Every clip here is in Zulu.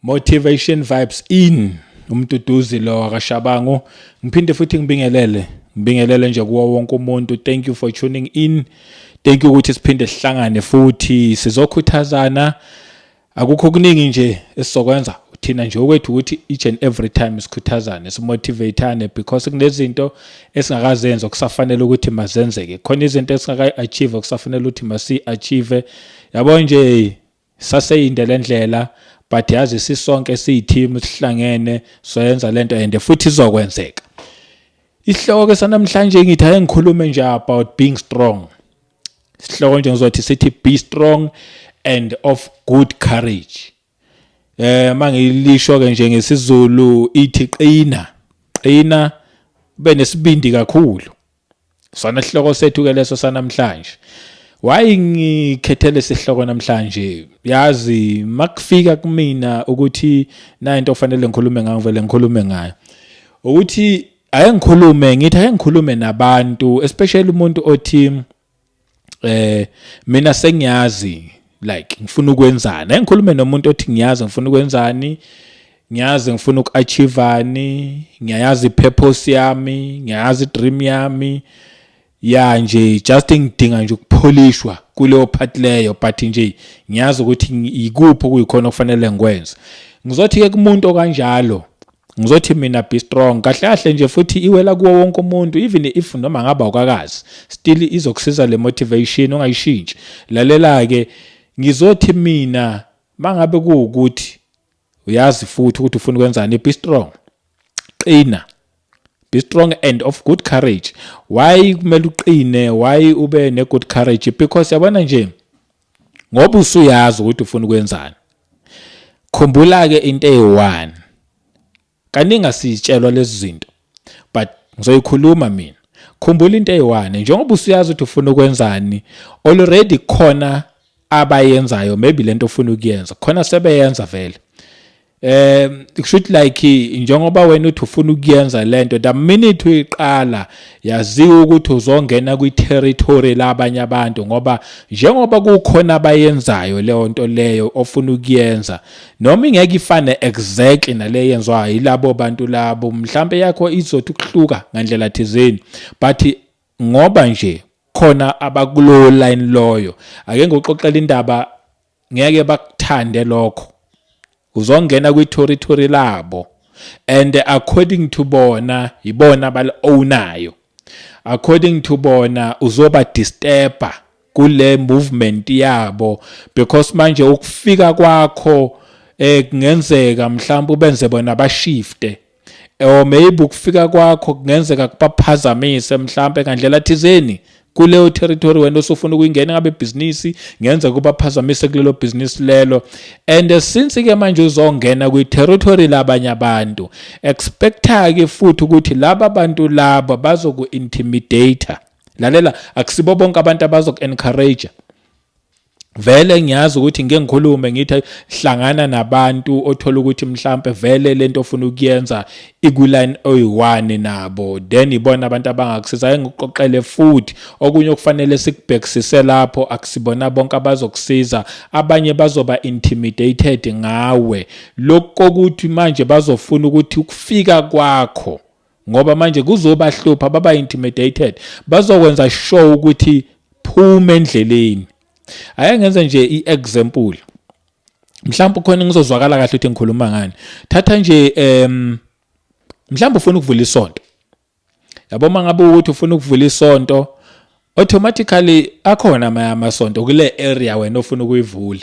Motivation Vibes in uMduduzi lo kaShabangu. Ngiphinde futhi ngibingelele, ngibingelele nje kuwo wonke umuntu. Thank you for tuning in, thank you ukuthi siphinde sihlangane futhi sizokhuthazana. Akukho kuningi nje esizokwenza thina nje, okwethu ukuthi each and every time sikhuthazane, simotivateane, because kunezinto esingakazenza okusafanele ukuthi mazenzeke, khona izinto esingakayi-achieve okusafanele ukuthi masi-achieve. Yabo nje, saseyinde le ndlela, but yazi sisonke siyi-team, sihlangene soyenza lento and futhi izokwenzeka. Isihloko ke sanamhlanje ngithi ake ngikhulume nje about being strong. Isihloko nje ngizothi sithi "Be strong and of good courage". Mangilisho ke nje ngesiZulu ithi qina, qina, ube nesibindi kakhulu. Sona sihloko sethu ke leso sanamhlanje. Why ngikhethele sihloko namhlanje? Yazi makufika kumina ukuthi na into ofanele ngikhulume ngayo, ngivele ngikhulume ngayo. Ukuthi ake ngikhulume, ngithi ake ngikhulume nabantu, especially umuntu othi mina sengiyazi like ngifuna ukwenzani. Ake ngikhulume nomuntu othi ngiyazi ngifuna ukwenzani, ngiyazi ngifuna uku-achievani, ngiyayazi i-purpose yami, ngiyayazi i-dream yami ya nje, just ngidinga nje ukupholishwa kuleyo part leyo, but nje ngiyazi ukuthi ikuphi okuyikhona okufanele ngikwenze. Ngizothi ke kumuntu okanjalo, ngizothi mina be strong. Kahle kahle nje futhi iwela kuwo wonke umuntu, even if noma ngaba ukakazi, still izokusiza le motivation, ungayishintshi. Lalela ke, ngizothi mina mangabe kuwukuthi uyazi futhi ukuthi ufuna ukwenzani, be strong, qina, be strong and of good courage. Why kumele uqine? Why ube ne good courage? Because yabona nje, ngoba usuyazi ukuthi ufuna ukwenzani, khumbula ke into eyi-one. Kaningi asitshelwa lezi zinto, but ngizoyikhuluma mina. Khumbula into eyi-one: njengoba usuyazi ukuthi ufuna ukwenzani, already khona abayenzayo maybe lento ofuna ukuyenza, khona sebeyenza vele. Kusho ukuthi like njengoba wena uthi ufuna ukuyenza lento, the minute uyiqala, yaziwa ukuthi uzongena kwi-territory labanye abantu, ngoba njengoba kukhona abayenzayo leyo nto leyo ofuna ukuyenza, noma ingeke ifane exactly nale yenziwa yilabo bantu labo, mhlambe yakho izothi ukuhluka ngandlela thizeni, but ngoba nje khona abakulowo line loyo, ake ngikuxoxela indaba, ngeke bakuthande lokho. Uzongena kwi-territory labo, and according to bona, ibona abali-ownayo. According to bona, uzoba disturba kule movement yabo, because manje ukufika kwakho kungenzeka mhlawumbe ubenze bona bashifte, or maybe ukufika kwakho kungenzeka kubaphazamise mhlawumbe ngandlela thizeni kuleyo territory wena osufuna ukuyingena. Ngabe ibhizinisi, ngenza kubaphazamise kulelo bhizinisi lelo. And since ke manje uzongena kwi-territory labanye abantu, expecta ke futhi ukuthi laba bantu laba bazoku-intimidate. Lalela, akusibo bonke abantu abazoku-encourage. Vele ngiyazi ukuthi ngeke ngikhulume ngithi hlangana nabantu othola ukuthi mhlambe vele lento ofuna ukuyenza ikuline oyi-one nabo, then ibona abantu abangakusiza. Ake ngikuxoxele futhi okunye okufanele sikubhekisise lapho: akusibona bonke abazokusiza. Abanye bazoba intimidated ngawe, lokhu kokuthi manje bazofuna ukuthi ukufika kwakho, ngoba manje kuzobahlupha, baba intimidated, bazokwenza sure ukuthi phuma endleleni. Ake ngenze nje i-example, mhlawumbe khona ngizozwakala kahle ukuthi ngikhuluma ngani. Thatha nje mhlawumbe ufuna ukuvula isonto, yabo. Mangabe ukuthi ufuna ukuvula isonto, automatically akhona amanye amasonto kule area wena ofuna ukuyivula,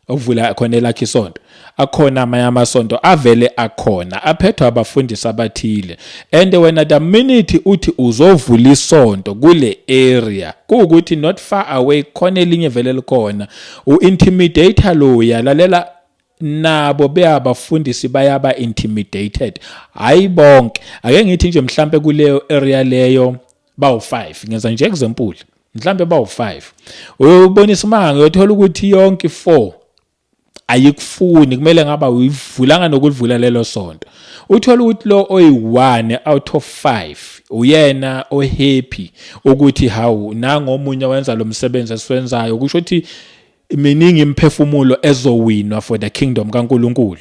ukuvula khona elakhe isonto. Akhona amanye amasonto avele akhona, aphethwe abafundisi abathile, and wena the minute uthi uzovula isonto kule area, kuwukuthi not far away khona elinye vele likhona, u-intimidate loya. Lalela, nabo beyabafundisi bayaba intimidated, hayi bonke. Ake ngithi nje mhlambe kuleyo area leyo bawu5, ngenza nje example, mhlambe bawu5. Uyobonisa manga, uyothola ukuthi yonke 4 ayikufuni. Kumele ngaba uyivulanga nokulivula lelo sonto. Uthola ukuthi lo oyi-1 out of 5 uyena ohappy ukuthi hawu, nangomunye wenza lo msebenzi esiwenzayo, kusho ukuthi miningi imiphefumulo ezowinwa for the kingdom kaNkuluNkulu.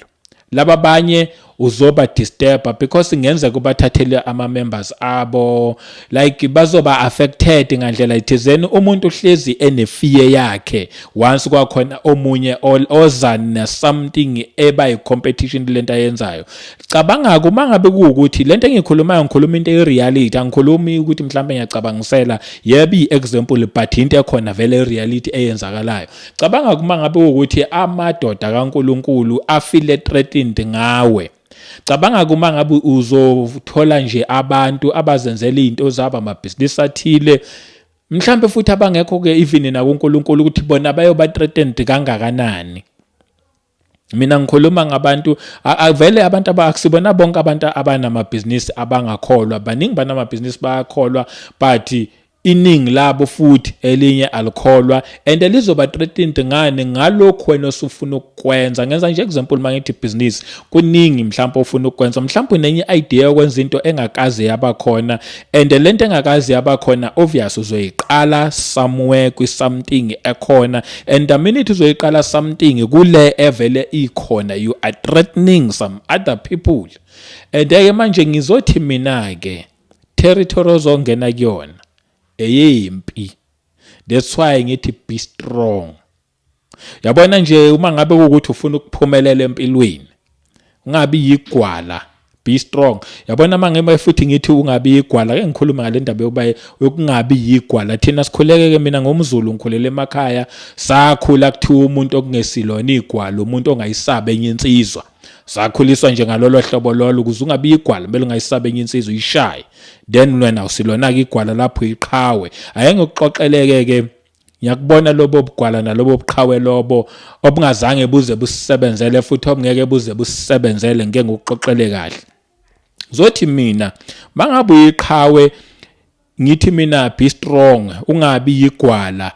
Laba abanye uzoba disturb because ngenzeka ubathathele ama members abo, like bazoba affected ngandlela ethizeni. Umuntu uhlezi ene-fear yakhe once kwakhona omunye oza na something eba i-competition lento ayenzayo. Cabanga uma ngabe kuwukuthi lento engikhulumayo, ngikhuluma into e-reality, angikhulumi ukuthi mhlawumbe ngiyacabangisela. Yebo, i-example, but into ekhona vele, e-reality eyenzakalayo. Cabanga kuma ngabe ukuthi amadoda kaNkuluNkulu afile threatened ngawe. Cabanga kuma ngabe uzothola nje abantu abazenzela izinto zabo, amabhizinisi athile mhlambe, futhi abangekho ke even nakuNkulunkulu, ukuthi bona bayoba threatened kangakanani. Mina ngikhuluma ngabantu vele, abantu abakusibona bonke abantu abanamabhizinisi abangakholwa. Baningi banamabhizinisi bayakholwa, but iningi labo futhi elinye alikholwa and lizoba threatened ngani? Ngalokhu wena osufuna ukukwenza. Ngenza nje example, mangithi business, kuningi mhlawumbe ofuna ukukwenza, mhlawumbe unenye idea yokwenza into engakaze yaba khona, and lento engakaze yaba khona, obvious uzoyiqala somewhere kwi something ekhona, and the minute uzoyiqala something kule evele ikhona, you are threatening some other people. And ke manje ngizothi mina ke, territory ozongena kuyona eyempi. That's why ngithi be strong. Yabona nje, uma ngabe ukuthi ufuna ukuphumelela empilweni, ungabi yigwala, be strong. Yabona, mangema futhi ngithi ungabi yigwala, ke ngikhuluma ngale ndaba yokuba yokungabi yigwala. Thina sikhuleke ke, mina ngomZulu, ngikhulele emakhaya, sakhula kuthiwa umuntu okungesilona igwala umuntu ongayisabe enye insizwa. Sakhuliswa nje ngalolo hlobo lolo, ukuze ungabi igwala kumele ungayisabe enye insizwa, uyishaye, then wena usilona ke igwala lapho, iqhawe. Ake ngikuxoxeleke ke, ngiyakubona lobo bugwala nalobo buqhawe lobo obungazange buze busebenzele futhi obungeke buze busebenzele. Ngeke ngikuxoxele kahle. Ngizothi mina, mangabe uyiqhawe, ngithi mina be strong, ungabi yigwala.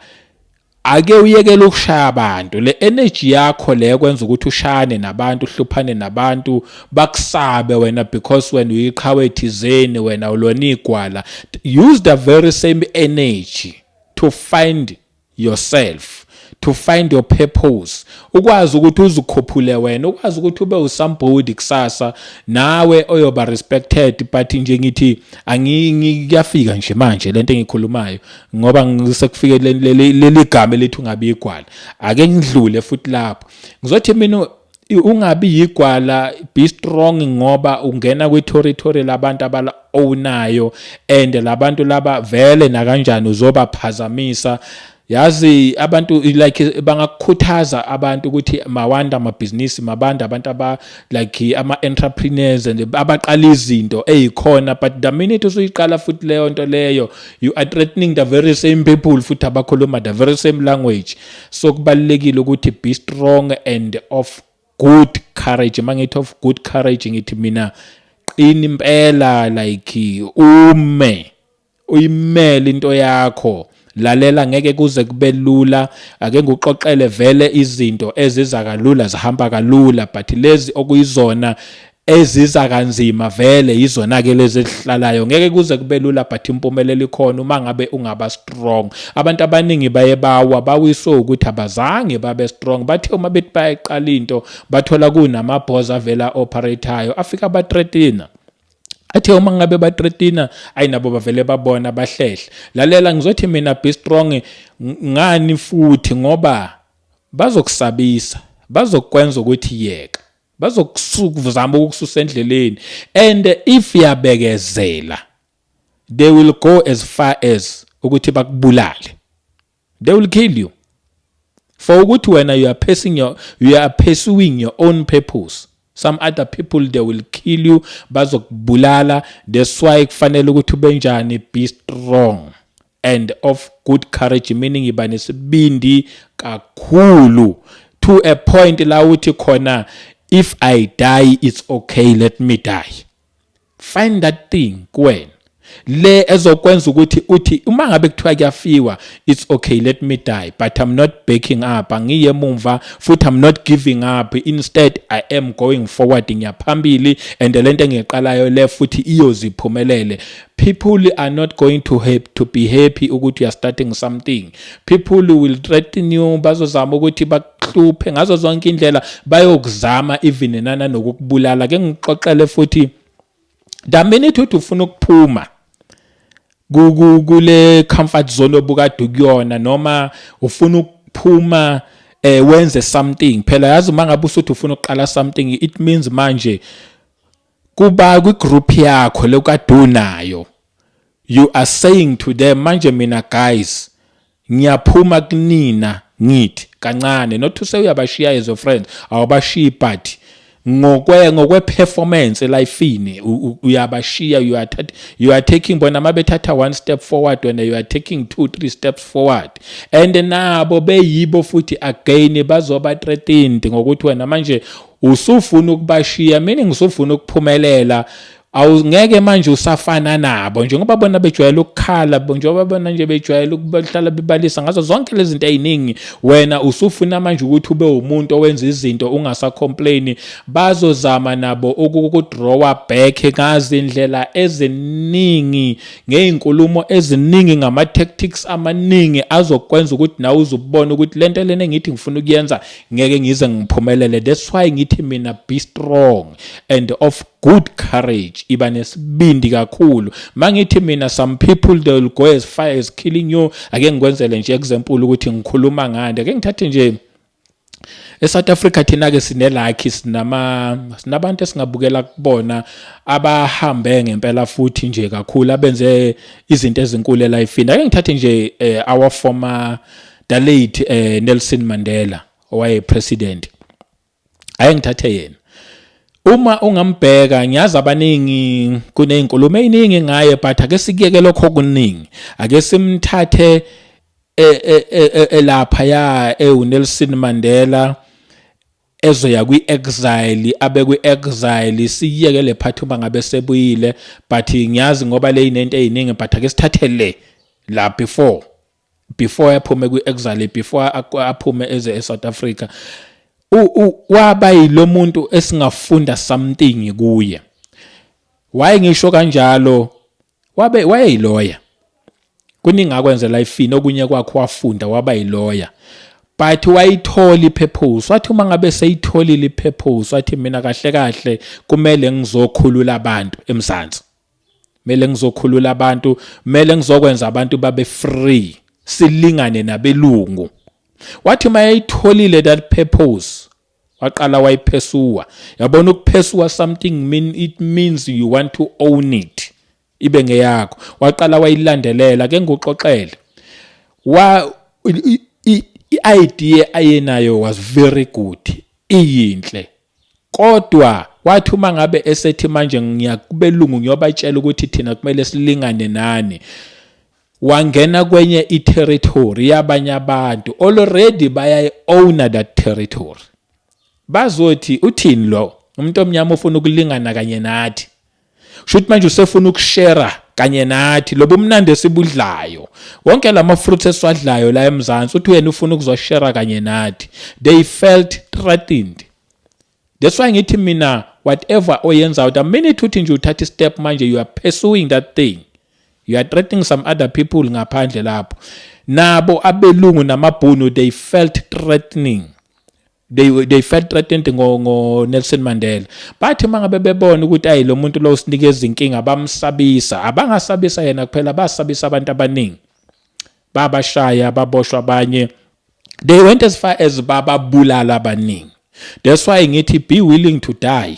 Ake uyekele ukushaya abantu. Le energy yakho le kwenza ukuthi ushayane nabantu, uhluphane nabantu, bakusabe wena because wena uyiqhawe thizeni, wena ulona igwala. Use the very same energy to find yourself, to find your purpose, ukwazi ukuthi uzikhuphule wena, ukwazi ukuthi ube usomebody kusasa nawe oyoba respected. But nje ngithi angiyafika nje manje lento engikhulumayo, ngoba ngisekufike leli gama elithi ungabi igwala. Ake ngidlule futhi lapho. Ngizothi mina ungabi yigwala, be strong, ngoba ungena kwi-territory labantu abala ownayo, and labantu laba vele nakanjani uzobaphazamisa. Yazi abantu, like bangakukhuthaza abantu ukuthi mawanda amabhizinisi, mabanda abantu aba like ama-entrepreneurs and abaqala izinto eyikhona, but the minute usuyiqala futhi leyo nto leyo, you are threatening the very same people futhi abakhuluma the very same language. So kubalulekile ukuthi be strong and of good courage. Mangithi of good courage, ngithi mina qina impela, like ume uyimele into yakho. Lalela, ngeke kuze kube lula. Ake ngikuxoxele, vele izinto eziza kalula zihamba kalula, but lezi okuyizona eziza kanzima vele yizona ke lezi ezihlalayo. Ngeke kuze kube lula, but impumelelo ikhona uma ngabe ungaba strong. Abantu abaningi baye bawa, bawiswe ukuthi abazange babe strong. Bathe uma bethi bayayiqala into, bathola kunamabhoza avela operate-ayo, afika ba-threatena. Athe uma ngabe ba-threatena, ayi, nabo bavele babona bahlehle. Lalela, ngizothi mina be strong ngani futhi? Ngoba bazokusabisa, bazokwenza ukuthi yeka, bazokuzama ukukususa endleleni, and if yabekezela, they will go as far as ukuthi bakubulale. They will kill you for ukuthi wena you are pursuing your own purpose. Some other people, they will kill you, bazokubulala. That's why kufanele ukuthi ube njani? Be strong and of good courage, meaning iba nesibindi kakhulu to a point la uthi khona, "If I die, it's okay, let me die." Find that thing kuwena. Le ezokwenza ukuthi uthi uma ngabe kuthiwa kuyafiwa, it's okay, let me die, but I'm not backing up, angiye emumva futhi, I'm not giving up. Instead I am going forward, ngiyaphambili, and lento engiqalayo le futhi iyoziphumelele. People are not going to be happy ukuthi you are starting something. People will threaten you, bazozama ukuthi bakuhluphe ngazo zonke indlela, bayokuzama even nana nokukubulala. Ke ngixoxele futhi, the minute uthi ufuna ukuphuma kule comfort zone obukade ukuyona, noma ufuna ukuphuma wenze something, phela yazi uma ngabe usuthi ufuna ukuqala something, it means manje kuba kwi-group yakho lokade unayo, you are saying to them, "Manje mina guys ngiyaphuma kunina." Ngithi kancane, not to say uyabashiya as your friends, awubashiyi, but ngokwe performance elifini uyabashiya. You are taking, bona mabethatha one step forward, when you are taking two three steps forward, and nabo beyibo futhi again bazoba threatened ngokuthi wena manje usufuna ukubashiya, meaning usufuna ukuphumelela, awungeke manje usafana nabo njengoba bona bejwayele ukukhala, njengoba bona nje bejwayele ukuhlala bebalisa ngazo zonke lezi zinto eziningi. Wena usufuna manje ukuthi ube umuntu owenza izinto ungasacomplain. Bazozama nabo ukukudrawa back ngazindlela eziningi, ngey'nkulumo eziningi, ngama-tactics amaningi azokwenza ukuthi nawe uzubona ukuthi lento lena engithi ngifuna ukuyenza ngeke ngize ngiphumelele. That's why ngithi mina, be strong and of good courage, iba nesibindi kakhulu. Mangithi mina, some people, they will go as far as killing you. Ake ngikwenzele nje example ukuthi ngikhuluma ngani. Ake ngithathe nje eSouth Africa, thina ke sinelakhi, sinabantu esingabukela kubona abahambe ngempela futhi nje kakhulu, abenze izinto ezinkulu elifini. Ake ngithathe nje our former, the late Nelson Mandela, owaye president. Ake ngithathe yena. Uma ungambheka, ngiyazi abaningi kunezinkulumo eziningi ngaye, but ake sikuyeke lokho okuningi, ake simthathe elapha ya eUNelson Mandela ezoya kwi-exile, abe kwi-exile. Siyeke le part uma ngabe sebuyile, but ngiyazi ngoba le inento eziningi, but ake sithathe le la before aphume kwi-exile, before aphume eze eSouth Africa, waba yilo muntu esingafunda something kuye. Why ngisho kanjalo? Wabe wayeyiloya, kuningi akwenza elifini, okunye kwakho wafunda waba yiloya, but wayithola ipurpose. Wathi uma ngabe seyitholile ipurpose, wathi, "Mina kahle kahle kumele ngizokhulula abantu eMzansi, kumele ngizokhulula abantu, kumele ngizokwenza abantu babe free, silingane nabelungu." Wathi mayeyitholile that purpose, waqala wayipursuwa. Yabona, ukupursuwa something mean, it means you want to own it, ibe ngeyakho. Waqala wayilandelela. Ke nguxoxele wa i-idea ayenayo was very good, iyinhle, kodwa wathi uma ngabe esethi manje ngiyakubelungu, ngiyobatshela ukuthi thina kumele silingane nani, wangena kwenye i-territory yabanye abantu, already bayayi-owner that territory. Bazothi, "Uthini lo umuntu omnyama ufuna ukulingana kanye nathi? Shuthi manje usefuna ukushare kanye nathi lobu mnandi esibudlayo, wonke lama fruits esiwadlayo la eMzansi, uthi wena ufuna ukuzoshare kanye nathi." They felt threatened. That's why ngithi mina, whatever oyenzayo, the minute uthi nje uthatha step manje, you are pursuing that thing, you are threatening some other people ngaphandle lapho. Nabo abelungu namabhunu, they felt threatening, they felt threatened ngo Nelson Mandela. Bathi mangabe bebona ukuthi ayi, lo muntu lo usinikeza inkinga, bamsabisa. Abangasabisa yena kuphela, basabisa abantu abaningi, babashaya, baboshwa abanye, they went as far as bababulala abaningi. That's why ngithi be willing to die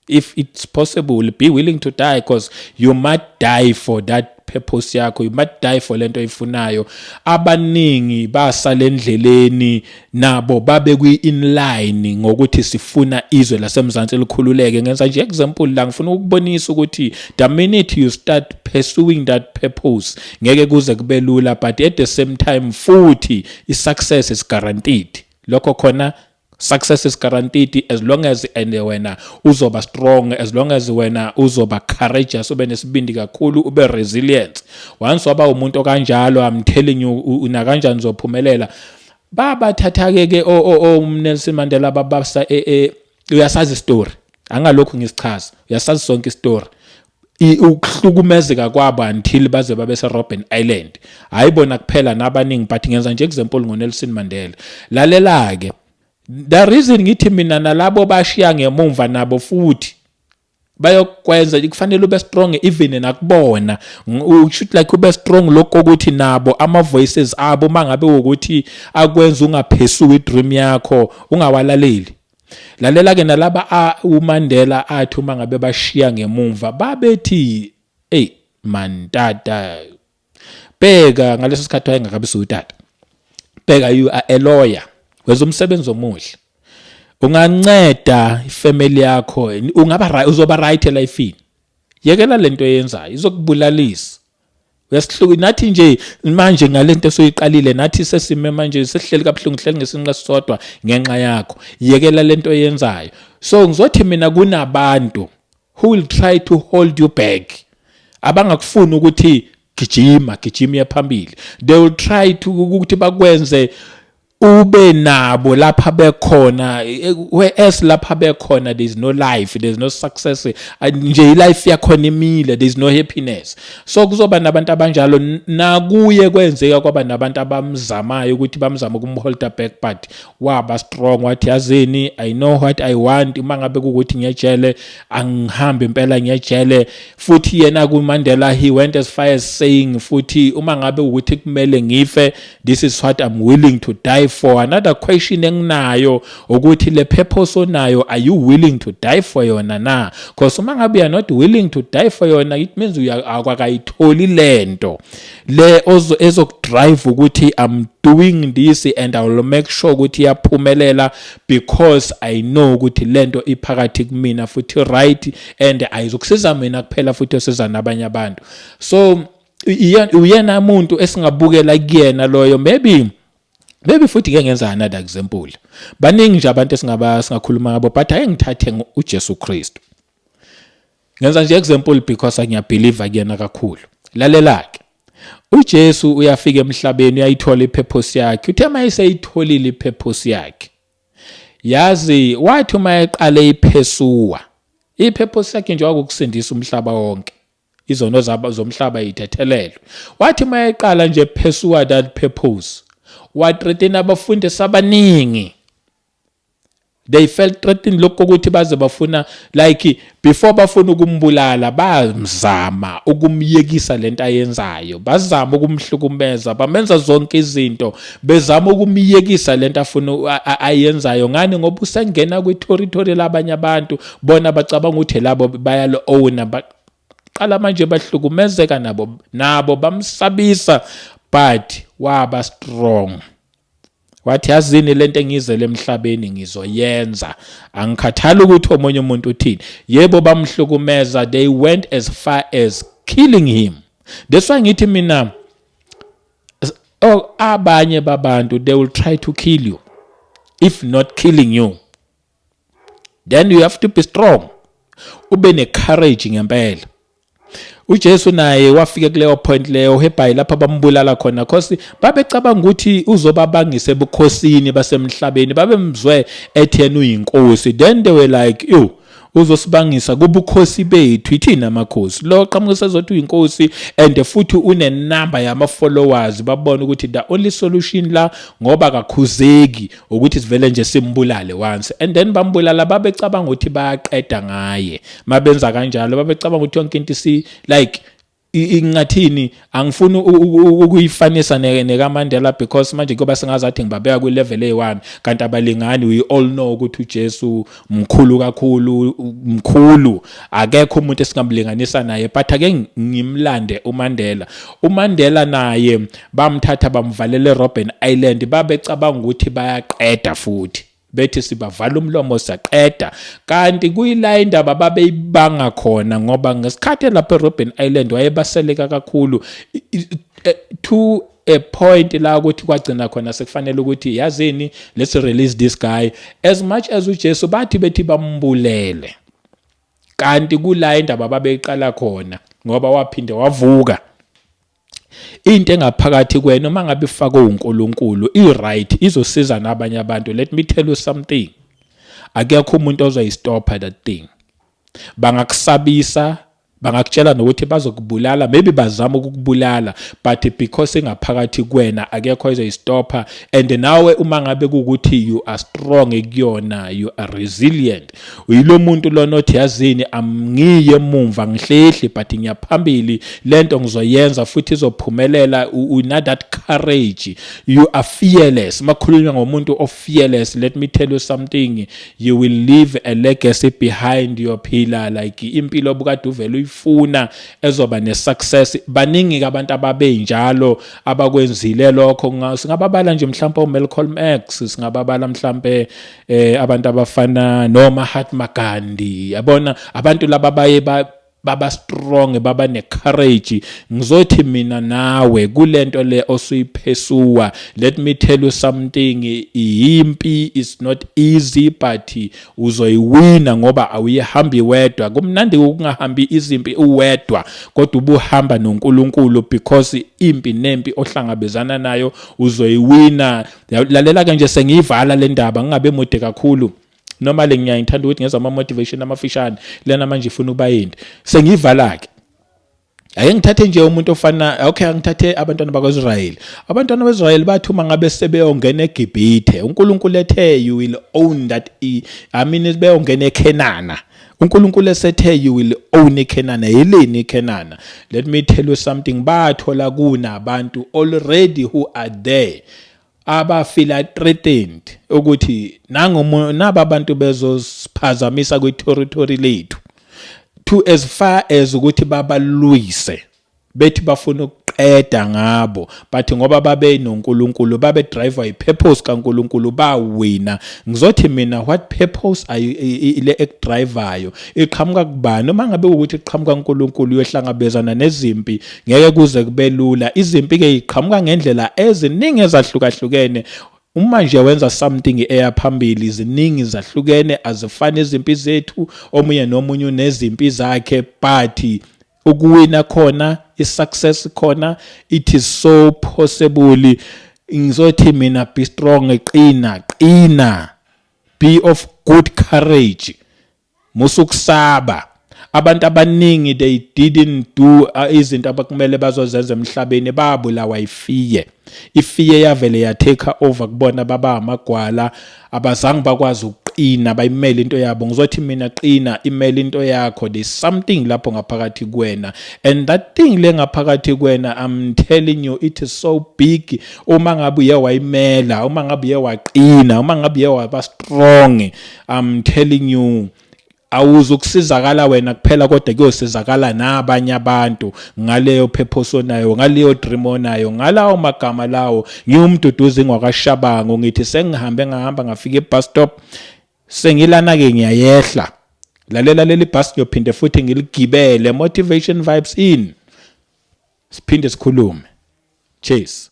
if it's possible. Be willing to die because you might die for that purpose yakho, you might die for lento oyifunayo. Abaningi basala endleleni, nabo babe kwi inline ngokuthi sifuna izwe laseMzansi likhululeke. Ngenza nje example la, ngifuna ukubonisa ukuthi the minute you start pursuing that purpose, ngeke kuze kube lula, but at the same time futhi i success is guaranteed. Lokho khona Success is guaranteed as long as and wena uzoba strong, as long as wena uzoba courageous, ube nesibindi kakhulu, ube resilient. Once waba umuntu okanjalo, I'm telling you, una kanjani uzophumelela. Babathatha ke ke o Nelson Mandela, babasa uyasazi story, angalokhu ngisichaza, uyasazi sonke istory, ukuhlukumezeka kwabo until baze babe se-Robben Island. Hayi bona kuphela, nabaningi, but ngenza nje example ngoNelson Mandela. Lalela ke, the reason ngithi mina nalabo bashiya ngemumva nabo futhi bayokwenza, kufanele ube strong even nakubona. Should like ube strong lokho ukuthi nabo ama voices abo, mangabe ukuthi akwenza ungapursue idream yakho, ungawalaleli. Lalela ke, nalaba uMandela athi uma ngabe bashiya ngemumva babethi, "Hey man, tata, bheka," ngaleso sikhathi wayengakabi utata, "bheka, you are a lawyer, wenza umsebenzi omuhle, unganceda ifamily yakho, ungaba uzoba right elifini. Yekela lento oyenzayo, izokubulalisa, uyasihluka nathi nje manje ngalento esoyiqalile. Nathi sesime manje, sesihleli kabuhlungu, hleli ngesinqa sisodwa ngenxa yakho. Yekela lento oyenzayo." So ngizothi mina kunabantu who will try to hold you back, abangakufuni ukuthi gijima, gijima phambili. They will try to ukuthi bakwenze ube nabo lapha bekhona, whereas lapha bekhona there is no life, there is no success nje, ilife yakhona imile, there is no happiness. So kuzoba nabantu abanjalo. Nakuye kwenzeka kwaba nabantu abamzamayo ukuthi bamzama ukumholda back, but waba strong, wathi, "Yazini, I know what I want. Uma ngabe kukuthi ngiyejele, angihambe impela ngiyejele." Futhi yena kuMandela, he went as far as saying futhi, "Uma ngabe ukuthi kumele ngife, this is what I'm willing to die for." Another question enginayo ukuthi le purpose onayo, are you willing to die for yona na? Because uma ngabe you are not willing to die for yona, it means akwakayitholi lento le ezokudrive ukuthi I'm doing this and I will make sure ukuthi iyaphumelela, because I know ukuthi lento iphakathi kumina futhi right, and ayizokusiza mina kuphela, futhi yosiza nabanye abantu. So uyena umuntu esingabukela kuyena loyo. Maybe futhi ke ngenza another example. Baningi nje abantu esingaba singakhuluma ngabo, but ake ngithathe uJesu Kristu. Ngenza nje example because ngiyabelieve kuyena kakhulu. Lalela ke, uJesu uyafika emhlabeni, uyayithola ipurpose yakhe. Uthe mayeseyitholile ipurpose yakhe, yazi wathi uma eqale ipursue ipurpose yakhe nje, wakukusindisa umhlaba wonke, izono zabo zomhlaba yithethelelwe. Wathi mayeqala nje pursue that purpose, wathreaten abafundisi abaningi. They felt threatened lokho ukuthi baze bafuna, like before bafuna ukumbulala, bamzama ukumyekisa lento ayenzayo, bazama ukumhlukumeza, bamenza zonke izinto, bezama ukumyekisa lento afuna ayenzayo. Ngani? Ngoba usengena kwi-territory labanye abantu, bona bacabanga ukuthi labo bayalo owner. Baqala manje bahlukumezeka nabo bamsabisa, but waba strong, wathi, "Yazini, lento engizele emhlabeni ngizoyenza, angikhathali ukuthi omunye umuntu uthini." Yebo, bamhlukumeza, they went as far as killing him. That's why ngithi mina, oh, abanye babantu, they will try to kill you. If not killing you, then you have to be strong, ube ne-courage ngempela. uJesu naye wafika kuleyo point leyo whereby lapha bambulala khona, cause babecabanga ukuthi uzobabangisa ebukhosini basemhlabeni, babemzwe ethi yena uyinkosi. Then they were like, "Yo, uzosibangisa kubukhosi bethu, ithina amakhosi, lo qhamuka sezothi uyinkosi and futhi unenumber yama followers." Babona ukuthi the only solution la, ngoba kakhuzeki, ukuthi sivele nje simbulale once, and then bambulala. Babecabanga ukuthi bayaqeda ngaye mabenza kanjalo, babecabanga ukuthi yonke into si like ingathini. Angifuni ukuyifanisa nekaMandela because manje kuba sengazathi ngibabeka kwi-level eyi-1, kanti abalingani. We all know ukuthi uJesu mkhulu kakhulu, mkhulu, akekho umuntu esingamlinganisa naye, but ake ngimlande uMandela. UMandela naye bamthatha, bamvalela eRobben Island. Babecabanga ukuthi bayaqeda futhi, bethi sibavala umlomo, siyaqeda, kanti kuyila indaba babeyibanga khona, ngoba ngesikhathi lapha eRobben Island wayebaseleka kakhulu to a point la ukuthi kwagcina khona sekufanele ukuthi, yazini, let's release this guy. As much as uJesu bathi bethi bambulele, kanti kula indaba babeyiqala khona, ngoba waphinde wavuka. Into engaphakathi kwena, uma ngabe ifakwe uNkulunkulu, i-right, izosiza nabanye abantu. Let me tell you something, akekho umuntu ozoyistopha that thing. Bangakusabisa, bangakutshela nokuthi bazokubulala, maybe bazama ukukubulala, but because ingaphakathi kuwena, akekho ozoyistopha. And nawe uma ngabe kuwukuthi you are strong kuyona, you are resilient, uyilo muntu lona othi, yazini, angiye emumva, ngihlehli, but ngiyaphambili, lento ngizoyenza futhi izophumelela. Una that courage, you are fearless. Makhulunywa ngomuntu o fearless, let me tell you something, you will leave a legacy behind. Yophila like impilo obukade uvela uyifuna, ezoba ne-success. Baningi ke abantu ababenjalo abakwenzile lokho. Singababala nje mhlawumbe uMalcolm X, singababala mhlawumbe abantu abafana noma Mahatma Gandhi, yabona, abantu laba baye baba strong, baba ne courage. Ngizothi mina nawe kulento le osuyi-pursue, let me tell you something, impi is not easy, but uzoyiwina ngoba awuyihambi wedwa. Kumnandi ukungahambi izimpi uwedwa, kodwa ubuhamba noNkulunkulu, because impi nempi ohlangabezana nayo uzoyiwina. Lalela ke nje, sengiyivala le ndaba, ngingabe mude kakhulu. Normally ngiyayithanda ukuthi ngenza ama motivation amafishane, lena manje ifuna ukuba yindi. Sengiyivala ke. Ake ngithathe nje umuntu ofana, okay, angithathe abantwana bakwaIsrael. Abantwana baIsrael bathi uma ngabe sebeyongena eGibhithe, uNkulunkulu ethe, "You will own that," I mean, beyongena eKenana, uNkulunkulu esethe, "You will own iKenana." Yilini iKenana? Let me tell you something, bathola kunabantu already who are there abafila threatened ukuthi nangomu naba abantu bezosiphazamisa kwi-territory lethu, to as far as ukuthi babalwise, bethi bafuna ukuqeda ngabo. But ngoba babe noNkulunkulu, babe driver i-purpose kaNkulunkulu, bawina. Ngizothi mina, what purpose are you le ekudrivayo? Iqhamuka kubani? Uma ngabe ukuthi iqhamuka kuNkulunkulu, uyohlangabezana nezimpi, ngeke kuze kube lula. Izimpi ke iqhamuka ngendlela eziningi ezahlukahlukene. Uma nje wenza something eya phambili, ziningi, zahlukene, azifani izimpi zethu, omunye nomunye unezimpi zakhe, but ukuwina khona, i-success khona, it is so possible. Ngizothi mina, be strong, qina, qina, be of good courage, musukusaba. Abantu abaningi, they didn't do izinto abakumele bazozenza emhlabeni, babulawa i-fear. I-fear yavele ya take over kubona, baba amagwala, abazange bakwazi ukuqina bayimele into yabo. Ngizothi mina, qina, imele into yakho. There's something lapho ngaphakathi kuwena, and that thing le ngaphakathi kuwena, I'm telling you, it is so big. Uma ngabe uye wayimela, uma ngabe uye waqina, uma ngabe uye waba strong, I'm telling you, awuzukusizakala wena kuphela, kodwa kuyosizakala nabanye abantu ngaleyo purpose onayo, ngaleyo dream onayo. Ngalawo magama lawo, ngiwumduduzi ngwakashabango, ngithi sengihambe, ngahamba, ngafika e-bus stop, sengilana ke, ngiyayehla. Lalela, leli bus ngiyophinde futhi ngiligibele. Motivation Vibes in, siphinde sikhulume. Cheers.